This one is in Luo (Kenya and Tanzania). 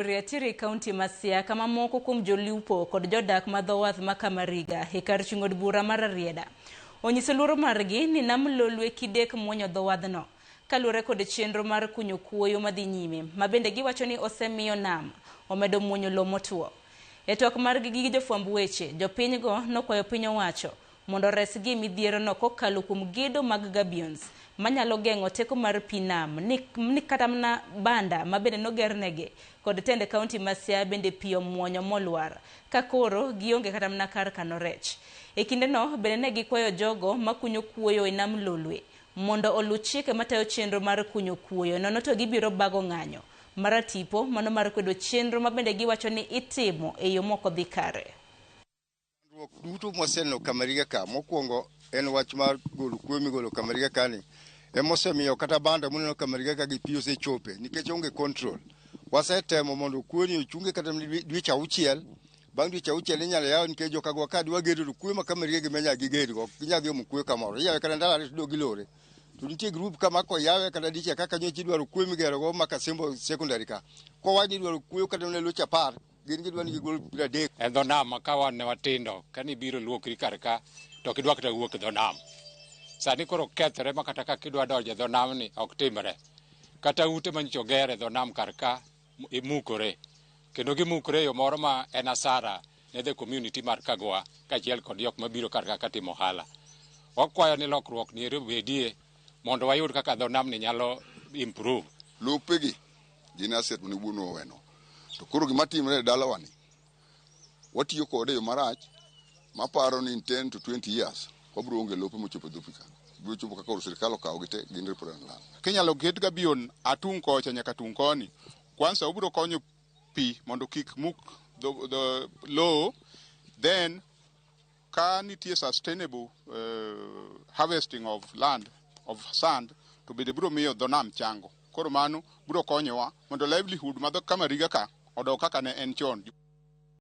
Riatiri e kaunti ma Siaya kama moko kuom jolupo kod jodak ma dho wath ma Kamariga e kar chung' od bura ma Rarieda onyiso luoro margi ni nam Lolwe kidek muonyo dho wadhno kaluwore kod chenro mar kunyo kuoyo madhi nyime ma bende giwacho ni osemiyo nam omedo muonyo lowo motwo. E twak margi gi jofwamb weche, jopinygo nokwayo piny owacho mondo oresgi e midhierono kokalo kuom gedo mag gabions manyalo geng'o teko mar pi nam ni kata mana banda ma bende nogernegi kod tend kaunti ma Siaya bende pi omuonyo molwar ka koro gionge kata mana kar kano rech. E kindeno bende ne gikwayo jogo makunyo kuoyo e nam Lolwe mondo oluw chike matayo chenro mar kunyo kuoyo nono to gibiro bago ng'anyo maratipo mano mar kwedo chenro ma bende giwacho ni itimo e yo mok odhi kare. Chandruok duto mwaseneno Kamariga ka, mokwongo en wach mar golo kuoyo migolo Kamariga ka ni, emosemiyo kata banda muneno Kamariga ka gi pi osechope nikech onge control. Wasetemo mondo kuoyo ni ochunge kata dweche 6, bang' dweche 6 inyalo yaw nikech jokagwa ka dwa gedo to kuoyo ma Kamariga gi menya gigedgo, ok ginyal dhi omo kuoyo kamoro. Iyawe kata ndalo 2 to gilore. To nitie group kama koyawe kata dichiel kaka nyocha idwaro kuoyo migero go ma Kasembo secondary ka. Kowach ni idwaro kuoyo kata mana loche 10, gin gidwa ni gigol 30. E dho nam ka wan ne watindo, kane ibiro luokri kar ka, to ok idwa kata wuok e dho nam. Sani koro kethore ma kata kaka idwa donjo e dho nam ni ok timre. Kata ute manyocha oger e dho nam kar ka imukore. Kendo gimukore e yo moro ma en asara ne the community mar Kagwa kaachiel kod jok mabiro kar ka katimo ohala. Wakwayo ni lokruok ni eri obedie mondo wayud kaka dho nam ni nyalo improve. Lopegi gin asset mane wuonwa oweno. To koro gima timre e dalawa ni, watiyo kode e yo marach, maparo ni in 10 to 20 years, wabiro onge lope mochopo e dho pi ka. Biro chopo ka koro sirikal okawo gi te, gin reproduction land. Kinyalo ket gabion atung' kocha nyaka tung' koni, kwanza obiro konyo pi mondo kik muk the lowo, then ka nitie sustainable harvesting of land of sand to bende biro miyo dho nam chango. Koro mano biro konyowa mondo livelihood ma dho Kamariga ka odog kaka ne en chon.